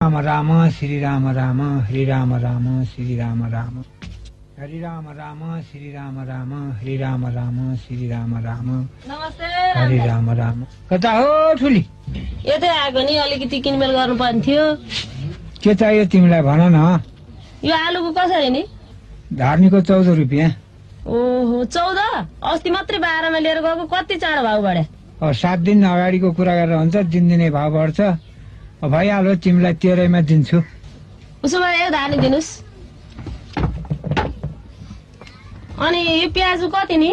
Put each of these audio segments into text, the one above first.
राम राम श्री राम राम हरे राम राम श्री राम राम हरे राम राम श्री राम राम हरे राम राम श्री राम राम नमस्ते हरे राम राम। कता हो ठुली? यतै आएको नि, अलिकति किनमेल गर्नु पर्ने थियो। के चाहियो तिमीलाई भन न। यो आलुको कसरी नि? धार्नीको 14 रुपियाँ। ओहो 14? अस्ति मात्रै 12 मा लिएर गएको, कति चाँडो भाउ बढ्यो। 7 दिन अगाडिको कुरा गरेर हुन्छ, दिनदिनै भाउ बढ्छ। भइहाल्यो, तिमीलाई 13 मा दिन्छु। उसो भए यो धार्नी दिनुस्। अनि यो प्याजको कति नि?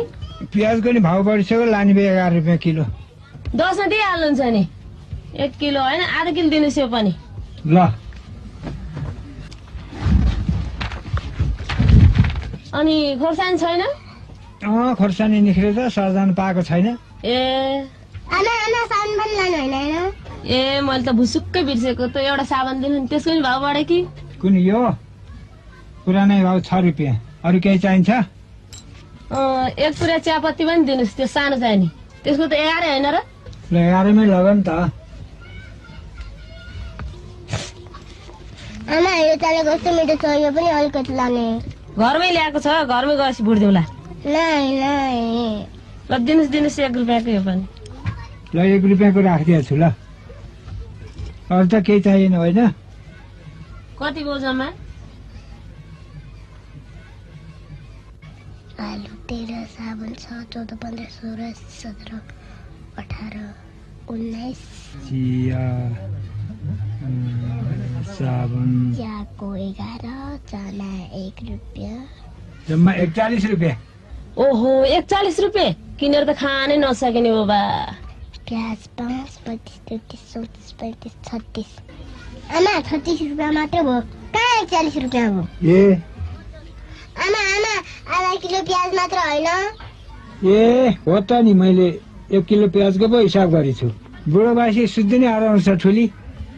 प्याजको नि भाउ बढिसक्यो, लाने बे 11 रुपियाँ किलो। 10 मा दिइहाल्नुहुन्छ नि? 1 किलो होइन, आधा किलो दिनुहोस् यो पनि। ल। अनि खोर्सानी छैन? खोर्सानी निख्रेर सर्जन पाएको छैन। ए ए मैले त भुसुक्कै बिर्सेको। त एउटा साबुन दिनु नि, त्यसको नि भाउ बढ्यो कि? कुन यो? पुरानै भाउ 6 रुपियाँ। अरू केही चाहिन्छ? 1 पुरा चियापत्ती पनि दिनुहोस्, त्यो सानो चाहिँ नि। त्यसको त 11 होइन र? ल 11 मै लग नि त। आमा यो ताले कस्तो मिठो छ, यो पनि अलिकति लाने। घरमै ल्याएको छ, घरमै गएपछि भुट्दिउँला। ल दिनुहोस् 1 रुपियाँको यो पनि। ल 1 रुपियाँको राखिदिएको छु। ल अरू त केही चाहिएन होइन? कति भयो जम्मा? आलु 13, साबुन 6, 14, 15, 16, 17, 18, 19। चिया साबुन चियाको 11, चना 1 रुपियाँ। जम्मा 41 रुपियाँ। ओहो 41 रुपियाँ किनेर त खानै नसकिने बाबा। प्याज 5, 25, 33, 34, 35, 36। आमा 36 रुपियाँ मात्रै भयो, कहाँ 41 रुपियाँ भयो? ए आमा आधा किलो प्याज मात्र होइन? ए हो त नि, मैले 1 किलो प्याजको पो हिसाब गरेछु। बुढो बासी शुद्ध नै हराउँछ ठुली।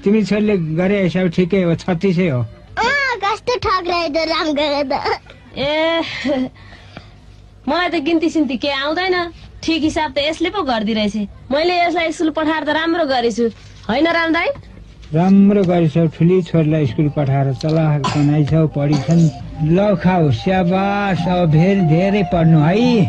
तिमी छोरीले गरे हिसाब ठिकै हो, 36 हो। कस्तो ठग रहेछ राम गरे त। ए मलाई त गिन्ती सिन्ती के आउँदैन, ठिक हिसाब त यसले पो गर्दिरहेछ। मैले यसलाई स्कुल पठाएर त राम्रो गरेछु होइन राम दाइ? राम्रो गरिछौ ठुली, छोरीलाई स्कुल पठाएर चलाख बनाइछौ, पढिछन्। ल खाऊ, स्याबास। अब फेरि धेरै पढ्नु है।